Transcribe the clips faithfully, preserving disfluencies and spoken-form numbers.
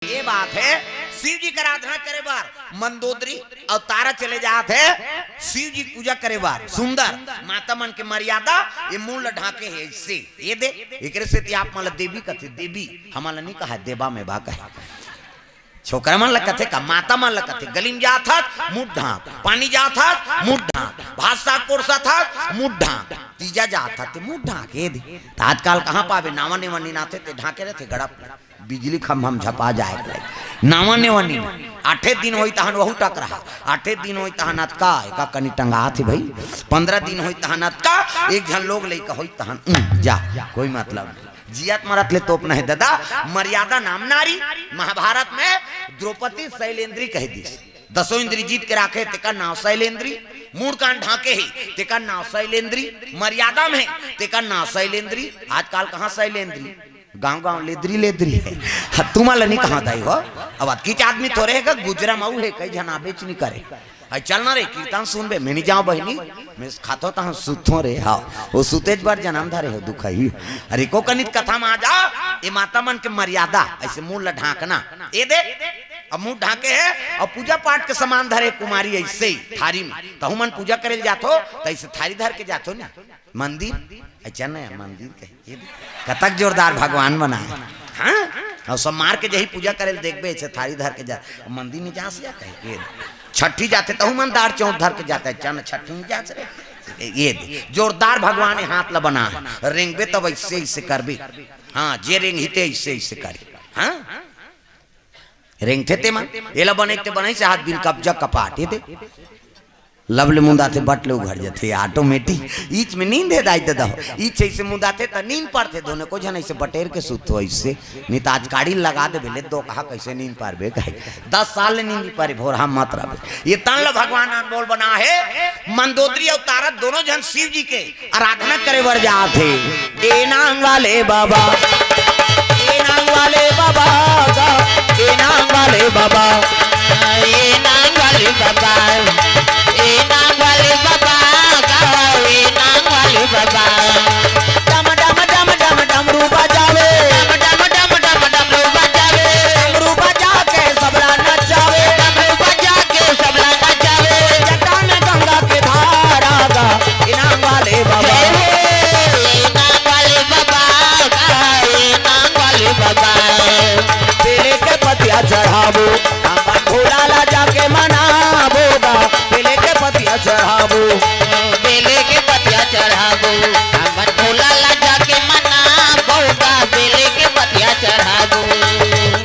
ये बात है, शिव जी के आराधना करे बर मंदोदरी अउ तारा चले जात हे शिव जी के पूजा करे बर। सुंदर माता मन के मर्यादा, ये मुड़ ल ढांके हे इससे। ये दे, एकरे सेती आप मन ल देवी कथे, देवी हमन ल नहीं कहा, देवा में बा कहे। छोकरा मन ल कथे का, माता मन ल कथे, गली में जात हस, मुड़ ढांक, पानी जात हस, मुड़ ढांक, भात साग परोसत हस, मुड़ ढांक, तीजा जात हस, ते मुड़ ढांक, ये दे। त आजकल कहाँ पाबे, नावा नेवा नीन आथे, ते ढांके रथे गड़प। बिजली खंभा म झपा जाए के लगे। नावा नेवा नीन। आठे दिन होई तहन वहू टकरहा। आठे दिन होई तहन अतका, एका कनी टंगात हे भई। पंद्रह दिन होई तहन अतका, एक झन लोग लइका होई तहन, उम, जा, कोई मतलब नहीं। जियत मरत ले तोप नहीं ददा, मर्यादा नाम नारी। महाभारत में द्रौपदी शैलेंद्री कह दिस। दसों इंद्री जीत के राखे, तेकर नाव शैलेंद्री। मूड़ कान ढांके हे, तेकर नाव शैलेंद्री। मर्यादा में हे, तेकर नाव शैलेंद्री। आजकल कहाँ शैलेंद्री? गांव गांव लेदरी लेदरी हे। ह, तुमन ल नहीं कहा दाई हो। अब अतकीच आदमी थोरे हे का, गुजरा मऊ हे, कई झन आबेच नहीं करे। अई चल ना रे, कीर्तन सुनबे, मैं नहीं जांव बहिनी, मैं खाथों तहन सुतथों रे। हाँ, वो सुतेच बर जनम धरे हो, दुखही। अरे को कनित कथा में आ जा, ये माता मन के मर्यादा, ऐसे मुड़ ल ढांकना। ये दे, अब मुड़ ढांके हे, अब पूजा पाठ के सामान धरे कुमारी ऐसे ही थारी में। तहू मन पूजा करे ल जाथो, त ऐसे थारी धर के जाथो ना। मंदिर, अच्छा ना, मंदिर कहे, ये दे। कतक जोरदार भगवान बनाए। हाँ? अउ सब मार के जही पूजा करे ल देखबे, ऐसे थारी धर के जा, मंदिर में जा से जाता है, ये दे। छठी जाथे, तहू मन दार चौंठ धर के जाता है, चन छठी में जा से रे। ये दे। जोरदार भगवान ये हाथ ल बनाए। रेंगबे तब ऐसे, ऐसे करबे। हाँ, जे रेंगही ते ऐसे, ऐसे करे। हाँ? रेंगथे ते मन, एला बने ते बनई से हाथ बिन कब्जा कपाट, ये दे। लब ले मुंदाथे, बट ले उघर जथे, automatic। ईच में नींद हे दाई ददा हो। ईच ऐसे मुंदाथे त नींद पड़थे, दोनों को झन ऐसे बटेर के सुत हो ऐसे। नहीं त आज काड़ी लगा दे बेले, दो कहा कैसे नींद पारबे कहे। दस साल ले नींद नहीं पारे, भोरहा मत रहे। ये तन ल भगवान अनमोल बना हे। मंदोदरी अउ तारा दोनों झन शिव जी के आराधना करे बर जात हे। ए नांग वाले बाबा, ए नांग वाले बाबा, गा, ए नांग वाले बाबा, ए नांग वाले बाबा, ए नांग वाले बाबा, गा, ए नांग वाले बाबा। डम डम डम डम डमरू बजावे, डम डम डम डम डमरू बजावे, डमरू बजा के सबला नचावे, डमरू बजा के सबला नचावे। जटा में गंगा के धारा गा, ए नांग वाले बाबा। जय हो, ए नांग वाले बाबा गा, ए नांग वाले बाबा। बेले के पतिया चढ़ाबो, हमर भोला ला जाके मनाबो गा। बेले के पतिया चढ़ाबो, बेले के पतिया चढ़ाबो, हमर भोला ला जाके मनाबो गा। बेले के पतिया चढ़ाबो।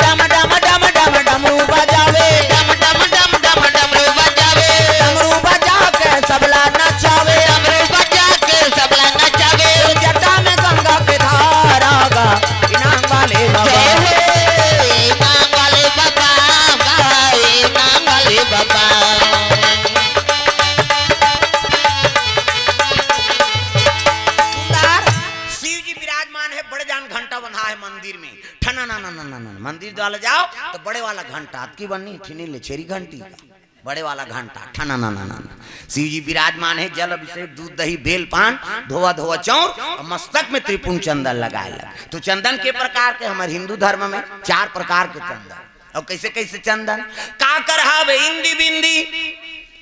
डम डम डम डम डमरू बजावे, डम डम डम डम डमरू बजावे, डमरू बजा के सबला नचावे, डमरू बजा के सबला नचावे। जटा में गंगा के धारा गा, ए नांग वाले बाबा। जय हो, ए नांग वाले बाबा गा, ए नांग वाले बाबा। सुंदर, शिव जी विराजमान हे, बड़े जान घंटा बंधा हे मंदिर में। ठना ना ना ना ना ना, मंदिर द्वार जाओ त बड़े वाला घंटा, अतकी बन्नी, ठिनी ले छेरी घंटी का, बड़े वाला घंटा, ठना ना ना ना ना। शिव जी विराजमान हे, जल अभिषेक, दूध दही बेल पान, धोवा धोवा चौर अउ मस्तक में त्रिपुंड चंदन लगाए लग। तो चंदन के प्रकार के, हमर हिंदू धर्म में चार प्रकार के चंदन। अउ कैसे कैसे चंदन? काकर हावे इंदी बिंदी,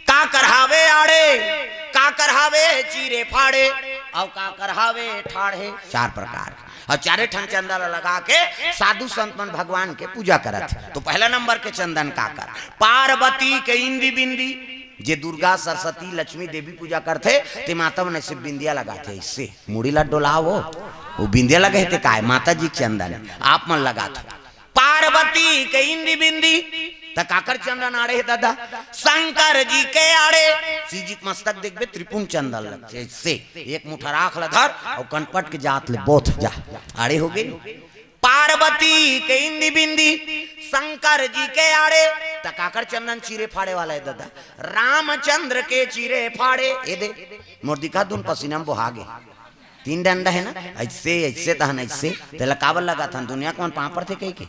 काकर हावे आड़े, काकर हावे चीरे फाड़े, अउ काकर हावे ठाढ़े। चार प्रकार के। अउ चारे ठन चंदन ल लगा के साधु संत मन भगवान के पूजा करत हे। तो पहला नंबर के चंदन काकर? पार्वती के इंदी बिंदी, जे दुर्गा, सरस्वती, लक्ष्मी देवी पूजा करथे, ते माता मन ऐसे बिंदिया लगाथे, ऐसे मुड़ी ला डोलाओ, वो बिंदिया लगे हे ते काय, माता जी के चंदन हे, आप मन लगाथो। पार्वती के इंदी बिंदी, त काकर चंदन आड़े हे ददा? शंकर जी के आड़े। शिव जी के मस्तक देखबे, त्रिपुंड चंदन लगथे, ऐसे एक मुठा राख ल धर अउ कनपट के जात ले बोथ जा, आड़े हो गे। पार्वती के इंदी बिंदी, शंकर जी के आड़े, त काकर चंदन चीरे फाड़े वाला हे ददा? रामचंद्र के चीरे फाड़े। ए दे, मोर दिखा दुन पसीना में बोहा गे। तीन डंडा हे ना, ऐसे, ऐसे तहन ऐसे, तेला काबर लगाथन? दुनिया के मन पांव पड़थे कहिके।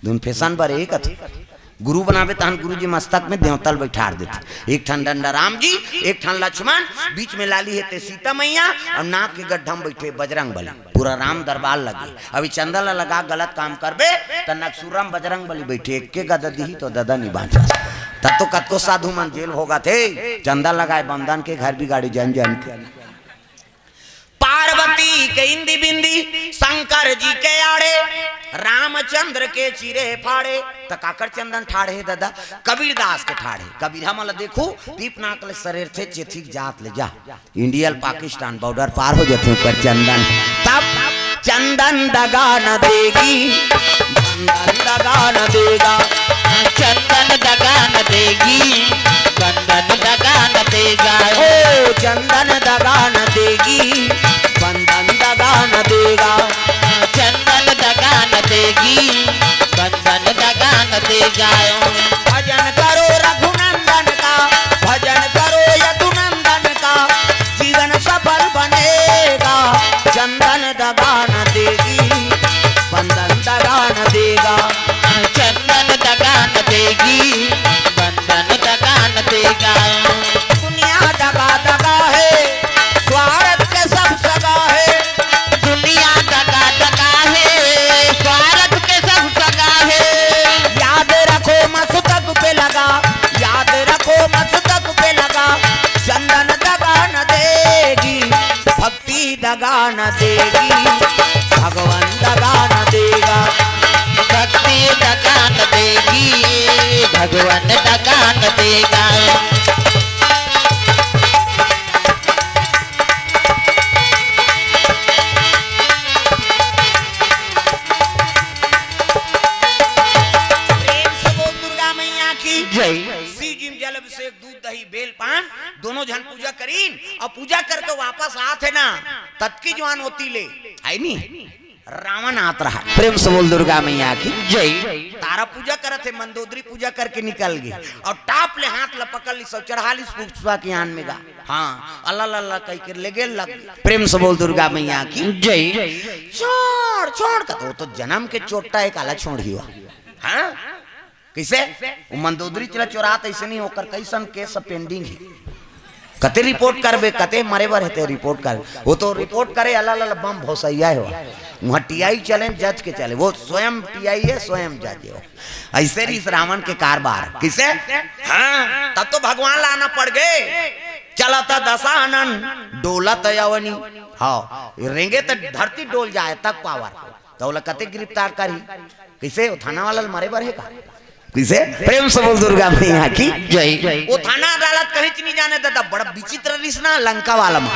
दुन फैशन बर एक अथे। गुरु बनाबे तहन गुरु जी मस्तक में देवता ल बैठार देथे। एक ठन डंडा राम जी, एक ठन लक्ष्मण, बीच में लाली हे ते सीता मैया, अउ नाक के गड्ढा में बैठे बजरंग बली। पूरा राम दरबार लगे। अभी चंदा ला लगा गलत काम करबे, त नकसुरा में बजरंग बली बैठे, एक के गदा दिही तो ददा नहीं बांचा। तब तो कतको साधु मन जेल भोगत हे, चंदा लगाए बंदन के घर बिगाड़ी जन जन के। पार्वती के इंदी बिंदी, शंकर जी के आड़े, रामचंद्र के चिरे फाड़े। त काकर चंदन ठाढ़े ददा? कबीरदास के ठाढ़े। कबीर हमन ला देखू, पीप नाक ले सरेरथे, चेथिक जात ले जा। इंडिया ल पाकिस्तान बॉर्डर पार हो जाथे ऊपर चंदन। तब चंदन दगा न देगी, बंदन दगा न देगा। चंदन दगा न देगी, बंदन दगा न देगा। ओ चंदन दगा न देगी, बंदन दगा न देगा। चंदन दगा न देगी, बंदन दगा न देगा। भजन करो रघुनंदन का, भजन करो यदुनंदन का, जीवन सफल बनेगा। चंदन दगा न देगी, बंदन दगा न देगा। चंदन दगा न देगी, बंदन दगा न देगा। दुनिया दगा दगा है, स्वार्थ के सब सगा है। दुनिया दगा दगा है, स्वार्थ के सब सगा है। याद रखो मस्तक पे लगा, याद रखो मस्तक पे लगा। चंदन दगा न देगी, भक्ति दगा न देगी, भगवान दगा न देगा। भक्ति दगा न देगी, भगवान दगा न देगा। प्रेम से बोल दुर्गा मैया की जय। शिव जी में जल अभिषेक, दूध दही बेल पान, दोनों झन पूजा करीन अउ पूजा करके वापस आत हे ना, ततकी जुवान ओती ले, हे नी, रावण आत रहा। प्रेम से बोल दुर्गा मैया की जय। तारा पूजा करत हे, मंदोदरी पूजा करके निकल गे अउ टाप ले हाथ ला पकड़ लिस अउ चढ़ा लिस पुष्पा के आन में गा। हाँ, अल्लाह अल्लाह कहि के लेगे लग। प्रेम से बोल दुर्गा मैया की जय। छोड़, छोड़ का तो, तो जनम के चोट्टा हे, काला छोड़ही हो। हाँ, कइसे? वो मंदोदरी चला चोरात अइसे नहीं, ओकर कइसन केस पेंडिंग हे। कते रिपोर्ट करबे, कते मरे बर हे ते रिपोर्ट कर। वो तो रिपोर्ट करे, अल्लाह अल्लाह बम भोसैया हे। वहाँ टीआई चले, जज के चले, वो स्वयं टीआई हे, स्वयं जज हे। अइसे रहिस रावण के कारबार। कइसे? हाँ, तब तो भगवान ला आना पड़ गे। चलत दसानन, डोलत अवनी। हाँ, रेंगे त धरती डोल जाए, तक पावर। त ओला कते गिरफ्तार करही? कइसे? वो थाना वाला ल मारे बर हे का? कइसे? प्रेम से बोल दुर्गा मैया की जय। वो थाना अदालत कहीं च नहीं जाने देता, बड़ा विचित्र रिस ना लंका वाला मा।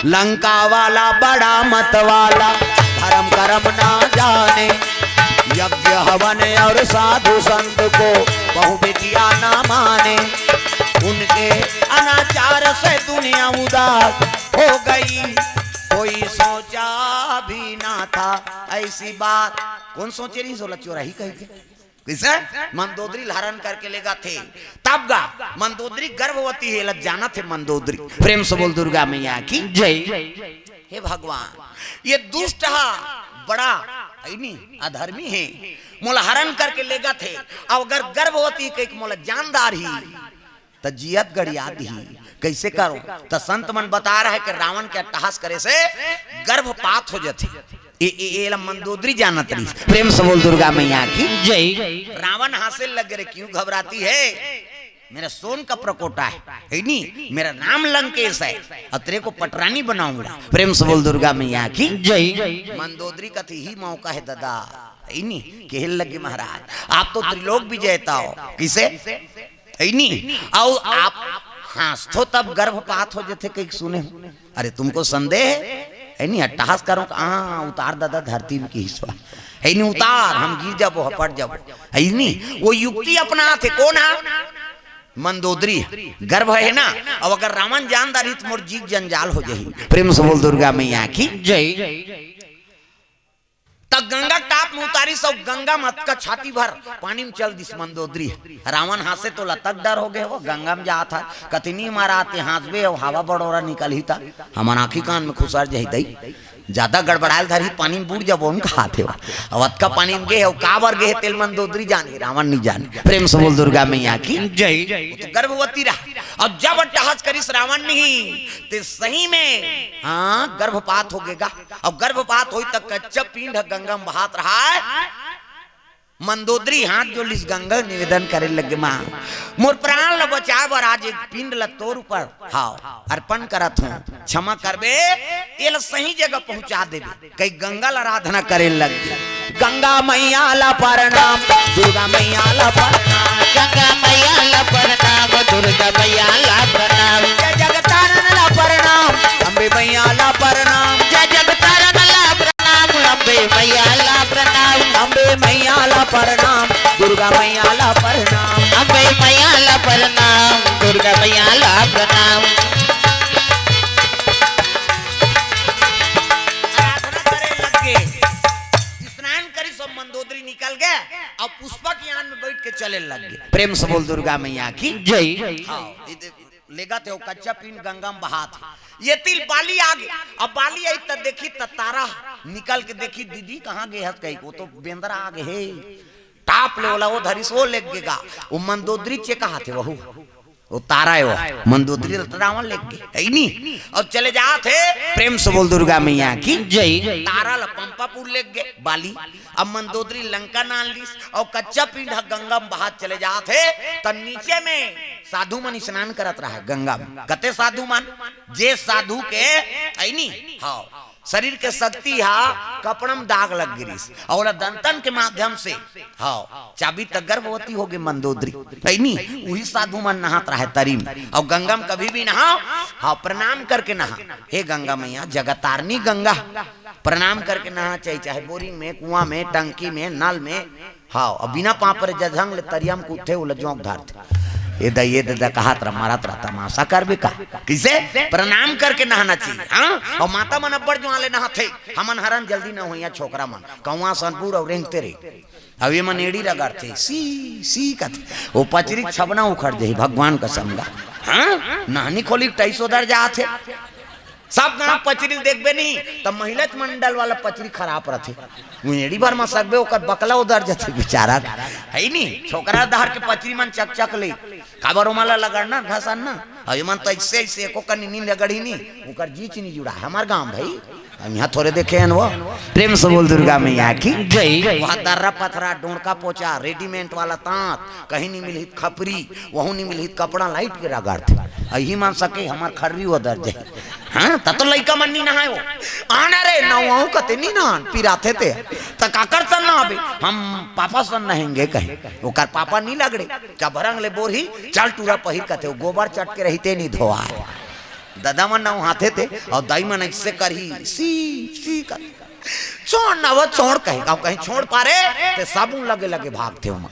लंका वाला बड़ा मत वाला, धर्म कर्म ना जाने, यज्ञ हवन और साधु संत को, बहु विद्या ना माने। उनके अनाचार से दुनिया उदास हो गई, कोई सोचा भी ना था ऐसी बात। कोन सोचे रहिस ओला चोराही कहिके? कइसे? मंदोदरी ल हरन करके लेगथे। तब गा, मंदोदरी गर्भवती हे, एला जानथे मंदोदरी। प्रेम से बोल दुर्गा मैया की जय। हे भगवान, ये दुष्ट हा बड़ा, हे नी, अधर्मी हे, मोला हरन करके लेगथे। अउ अगर गर्भवती कहिके मोला जान डारही, त जियत गड़िया दिही। कइसे करो? त संत मन बता रहे कि रावण के अट्टहास करे से गर्भपात हो जाथे। ए, ए, एला मंदोदरी जानत रहिस। प्रेम से बोल दुर्गा मैया की जय। रावण हाँसे लग रे, क्यों घबराती है? मेरा सोन का परकोटा है, हे नी? मेरा नाम लंकेश है, अउ तेरे को पटरानी बनाऊंगा। प्रेम से बोल दुर्गा मैया की जय। मंदोदरी कथे ही मौका हे ददा, हे नी? केहे लगे महाराज, आप तो त्रिलोक विजेता हो। कइसे? हे नी? अउ आप हाँसथो तब गर्भपात हो जाथे कहिके सुने हो। अरे तुमको संदेह है? हे नी? अट्टहास करो, हाँ, उतार ददा धरती में किहिस बा। हे नी? उतार, हम गिर जाबो, हपट जाबो। हे नी? वो युक्ति अपनाथे, कोन हा? मंदोदरी। गर्भ हे ना, अउ अगर रावण जान डारही त मोर जीग जंजाल हो जाही। प्रेम से बोल दुर्गा मैया की जय। त गंगा टाप में उतारिस अउ गंगा म अतका छाती भर पानी में चल दिस मंदोदरी। रावण हाँसे त ओला तक डर हो गे, वो गंगा में जात हे, कथे नी महाराज ते हाँसबे अउ हवा बड़ोरा निकलही त हमर आँखी कान में खुसर जाही दई। ज्यादा गड़बड़ायल धरही, पानी में बूड़ जाबो, उनका हाथ हे। अब अतका पानी में गे हे, अउ काबर गे हे, तेला मंदोदरी जाने, रावण नहीं जाने। प्रेम से बोल दुर्गा मैया की। जय। वो तो गर्भवती रहा, अउ जब अट्टहास करिस रावण नहीं, ते सही में, हाँ, गर्भपात हो गेगा। अउ गर्भपात होई त कच्चा पिंड ह गंगा में बहात रहा है। मंदोदरी हाथ जोड़ लिस, गंगा निवेदन करे लगे, माँ, मोर प्राण ल बचाए बर आज एक पिंड ल तोर ऊपर, हाँ, अर्पण करत हूँ, क्षमा करबे, एला सही जगह पहुँचा देबे। कई गंगा ल आराधना करे लगे, गंगा मैया ला प्रणाम, दुर्गा मैया ला प्रणाम। गंगा मैया ला प्रणाम, दुर्गा मैया ला प्रणाम। जय जगतारण ला प्रणाम, अम्बे मैया ला प्रणाम। जय जगतारण ला प्रणाम, अम्बे मैया ला प्रणाम। अम्बे मैया ला प्रणाम, दुर्गा मैया ला प्रणाम। अम्बे मैया ला प्रणाम, दुर्गा मैया ला प्रणाम। आराधना करे लग गे। स्नान करी, सब मंदोदरी निकल गे, अउ पुष्पक यान में बैठ के चले लग गे। प्रेम से बोल दुर्गा मैया की। जय। हाँ, ये दे-, लेगत हे, वो कच्चा पिंड गंगा में बहात हे। ये तिल बाली आ गे। अब बाली आई त देखी त तारा निकल के देखी, "दीदी कहाँ गे हस?" कही, "वो तो बेंदरा आ गे हे।" टाप ले ओला वो धरिस, वो लेग गेगा। वो मंदोदरी चेकात हे, वहू वो तारा हे, वो मंदोदरी ल त रावण लेग गे, हे नी? अउ चले जात हे। प्रेम से बोल दुर्गा मैया की। जय। तारा ल पंपापुर लेग गे बाली, अब मंदोदरी लंका नान लिस, अउ कच्चा पिंड ह गंगा में बहात चले जात हे। त नीचे में साधु मन स्नान करत रहा हे गंगा में। कते साधु मन, जे साधु के, हे नी? हाँ, शरीर के शक्ति हा कपड़ा में दाग लग गिरिस, अउ ओला दंतन के माध्यम से, हाँ, चाबी त गर्भवती हो गे मंदोदरी, हे नी? उही साधु मन नहात रहे तरी में, अउ गंगा में कभी भी नहाओ, हाँ, प्रणाम करके नहा। हे गंगा मैया, जगतारनी गंगा, प्रणाम करके नहा चाहिए, चाहे बोरिंग में, कुआं में, टंकी में, नल में, हाँ, अउ बिना पाँव परे जधंग ले तरिया में कूदथे, ओला जोंक धरथे। ए दा, ए ददा कहत रहा, मारत रहा, तमाशा करबे का? किसे? प्रणाम करके नहाना चाहिए, हाँ? अउ माता मन अब्बड़ जुआं ले नहाथे, हमन हरन जल्दी न होइया छोकरा मन, कौआ सनपुर अउ रेंगते रही। अब ये मन एड़ी रगड़थे, सी, सी कथे, वो पचरी छबना उखड़ जाही, भगवान कसम गा। हाँ? नहनी खोली टाइस ओदर जाथे। सब गांव पचरी ल देखबे नहीं, त महिला मंडल वाला पचरी खराब रथे। उहेड़ी भर म सकबे, ओकर बकला ओदर जथे बेचारा, हे नी? छोकरा डहर के पचरी मन चकचक ले, काबर ओमा ला लगड़ना, घसरना। अउ एमन तो ऐसे, ऐसे एको कनी नी लगड़ही नी, ओकर जीच नी जुड़ा। हमर गांव भाई, हम यहाँ थोड़े देखे हन वो। प्रेम से बोल दुर्गा मैया की। जय। वहाँ दर्रा पथरा, डोंड़का पोचा, रेडीमेड वाला तांत, कहीं नी मिलही त खपरी, वहू नी मिलही त कपड़ा लाइट के रगड़थे। अही मन सके हमर खर्री ओदर जाही। हाँ, त तो लइका मन नी नहाय हो। आना रे, नहाहूं कथे नी नहान, पिराथे ते। त काकर सन नहाबे? हम पापा सन नहेंगे कहे। ओकर पापा नी लगड़े। चभरंग ले बोरही, चल टूरा पहिर कथे, वो गोबर चट के रहिते नी धोआय। ददा मन नहाथे ते, अउ दाई मन ऐसे करही, सी, सी कर। छोड़ ना वो, छोड़ कहे, अउ कहीं छोड़ पारे, ते साबुन लगे लगे भागथे ओमा।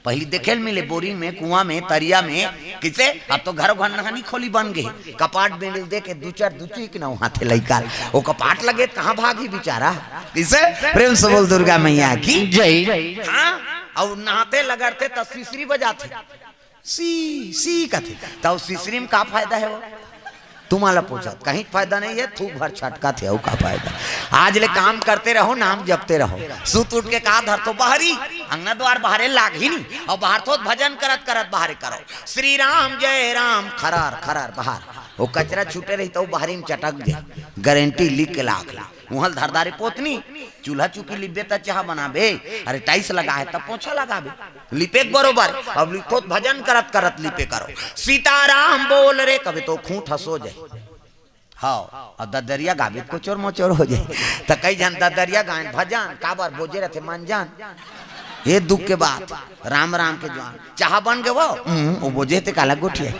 पहिली देखे ल मिले बोरिंग में, कुआं में, तरिया में, किसे? अब तो घरो घर नहानी खोली बन गे। कपाट बेंडिल दे के दू चार दुचुई के नहाथे लइका। वो कपाट लगे त कहाँ भागही बेचारा? किसे? प्रेम से बोल दुर्गा मैया की। जय। हाँ? अउ नहाथे लगड़थे त सिसरी बजाथे। सी, सी कथे। त सिसरी में का फायदा हे वो? तुम्हां ला पूछत, कहीं फायदा नहीं है, थूक भर छटकत हे, अउ का फायदा? आज ले काम करते रहो, नाम जपते रहो। सुत उठ के का धरथो बहरी, अंगना द्वार बहरे लागही नी, अउ बहरथो त भजन करत करत बहरे करो, श्री राम जय राम, खरार खरार बहर। वो कचरा छूटे रही त वो बहरी में चटक जाय, गारंटी लिख के लाग ले। उहल धरदारी पोतनी, चूल्हा चुकी लिपबे त चाहा बनाबे, अरे टाइस लगा हे त पोछा लगाबे, लिपे के बरोबर। अब लिखो त भजन करत करत लिपे करो, सीताराम बोल रे, कभी तो खूंट हंसो जाय। हाँ, अउ ददरिया गाबे त कोचोर मोचोर हो जाय। त कई झन ददरिया गायन भजन, काबर बोजे रथे मन जान। ये दुख के बात, राम राम के ज्वान। चाहा बन गे वो? हम्म, वो बोजे ते काला गोठिया।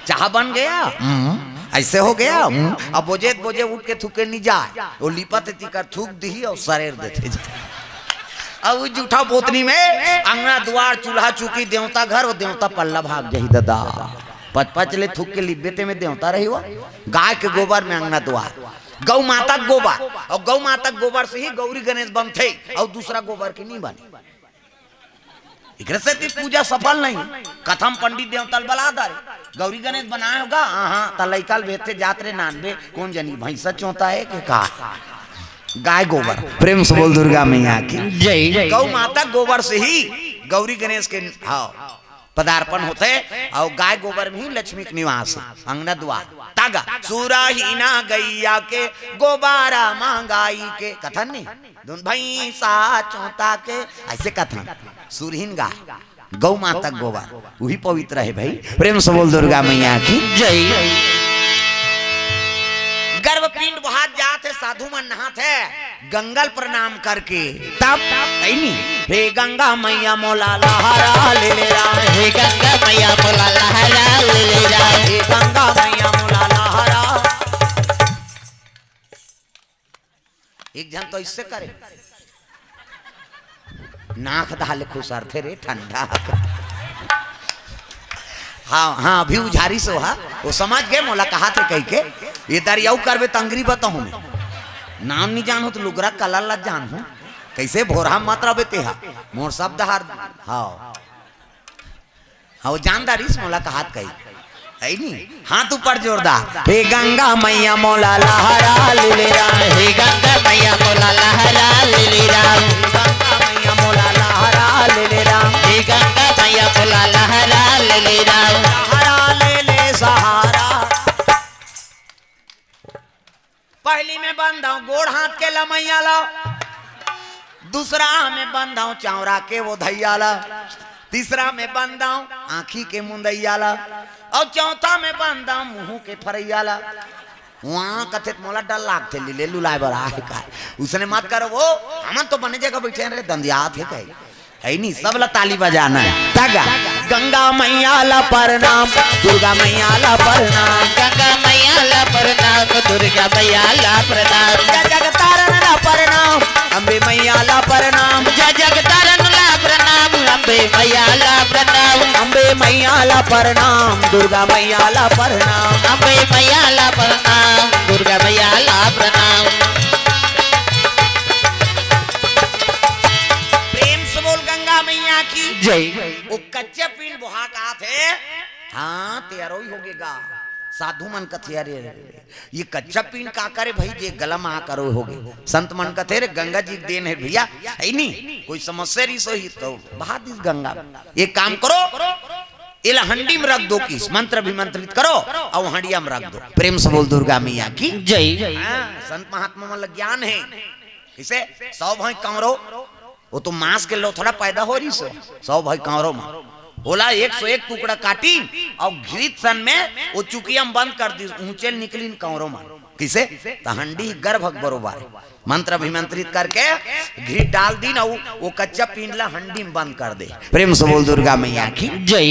चाहा बन गया? हम्म, ऐसे हो गया? हम्म, अब बोजे, बोजे उठ के थूके नी जाय। वो लिपत हे तिकर थूक दिही अउ सरेर देथे। अब वो जूठा बोतनी में अंगना दुआर, चूल्हा चुकी, देवता घर, वो देवता पल्ला भाग जाही ददा। पच पच ले थूक के लिपबे ते में देवता रही वो। गाय के गोबर में अंगना दुआर, गौ माता के गोबर, अउ गौ माता के गोबर से ही गौरी गणेश बनथे, अउ दूसरा गोबर के नी बने। एकरे सेती पूजा सफल नहीं। कथा म पंडित देवता ल बला डारे, गौरी गणेश बनाए होगा, हाँ, हाँ, त लइका ल भेजथे, जात रे नानबे, कोन जनी भैंसा चोंता हे के का? गाय गोबर। प्रेम से बोल दुर्गा मैया की। जय। गौ माता गोबर से ही गौरी गणेश के, हाँ, पदार्पण होथे, अउ गाय गोबर में ही लक्ष्मी के निवास हे, अंगना दुआर। तागा, सुरहीना गैया के गोबारा मांगाई के, कथन नहीं, दुन भैंसा चोंता के, ऐसे कथन, सुरहीन गाय। गौ माता गोबर, वही पवित्र हे भाई। प्रेम से बोल दुर्गा मैया की। जय। गर्भपिंड बहात जात हे, साधु मन नहात हे, गंगा ल प्रणाम करके, तब तैनी, हे गंगा मैया मोला लहरा ले ले राम, हे गंगा मैया मोला लहरा ले ले राम, हे गंगा मैया मोला लहरा। एक झन तो इससे करे, नाक दहा ले खुसरथे रे ठंडा। हाँ, हाँ, अभी उझारी से हा, वो समझ गए मोला कहाथे कहिके। ये दरियाऊ करबे त अंगरी बताहूँ मैं, नाम नहीं जानहूँ त लुगरा कलर ला जानहूँ। कैसे भोरहा मत रबे तेहा, मोर शब्द हार। हाँ, हाँ, वो जानदारिस मोला कहात कही। है नी? हाथ ऊपर जोरदार। हे गंगा मैया मोला लहरा ले ले राम, हे गंगा मैया मोला लहरा ले ले राम, गंगा मैया मोला लहरा ले ले राम, हे गंगा मैया मोला लहरा ले ले राम, लहरा ले ले सहारा। पहली में बंधाऊं गोड़ हाथ के लमैया ला, दूसरा में बंधाऊं चावरा के वो धैया ला, तीसरा में बंधाऊं आँखी के मुंदैया ला, अउ चौथा में बंधाऊं मुंह के फरैया ला। वहाँ कथे त मोला डर लागथे, लीले लुलाए बर आहे का। उसने मत करो वो, हमन तो बने जगह बैठे हैं रे, दंदियात हे कहे। है नी, सब ला ताली बजाना हे। तगा, गंगा मैया ला प्रणाम, दुर्गा मैया ला प्रणाम, गंगा मैया ला प्रणाम, दुर्गा मैया ला प्रणाम, जय जगतारण ला प्रणाम, अम्बे मैया ला प्रणाम, जय जगतारण ला प्रणाम, अम्बे मैया ला प्रणाम, अम्बे मैया ला प्रणाम, दुर्गा मैया ला प्रणाम, अम्बे मैया ला प्रणाम, दुर्गा मैया ला प्रणाम। प्रेम से बोल गंगा मैया की जय। वो कच्चा पीन बोहा का थे। हाँ, तेरो ही होगे गा। साधु मन कथे, "अरे, अरे, अरे, ये कच्चा पीन का करे भाई, जे गला में आ करो होगे।" संत मन कथे, "अरे, गंगा जी के देन हे भैया, है नी? कोई समस्या रही सोही तो बहा दीस गंगा में। एक काम करो, एला हंडी में रख दो, किस मंत्र अभिमंत्रित करो अउ हंडिया में रख दो।" प्रेम से बोल दुर्गा मैया की जय। हाँ, संत महात्मा मन ला ज्ञान हे। किसे? सौ भाई कांवरो, वो तो मांस के लोथड़ा पैदा हो रही सो। सौ भाई कांवरो में ओला एक सौ एक टुकड़ा काटी अउ घृत सन में वो चुकिया में बंद कर दी, ऊंचे निकली कांवरो में। किसे? त हंडी गर्भ बरोबर मंत्र अभिमंत्रित करके घृत डाल दीन अउ वो कच्चा पीन ला हंडी में बंद कर दे। प्रेम से बोल दुर्गा मैया की जय।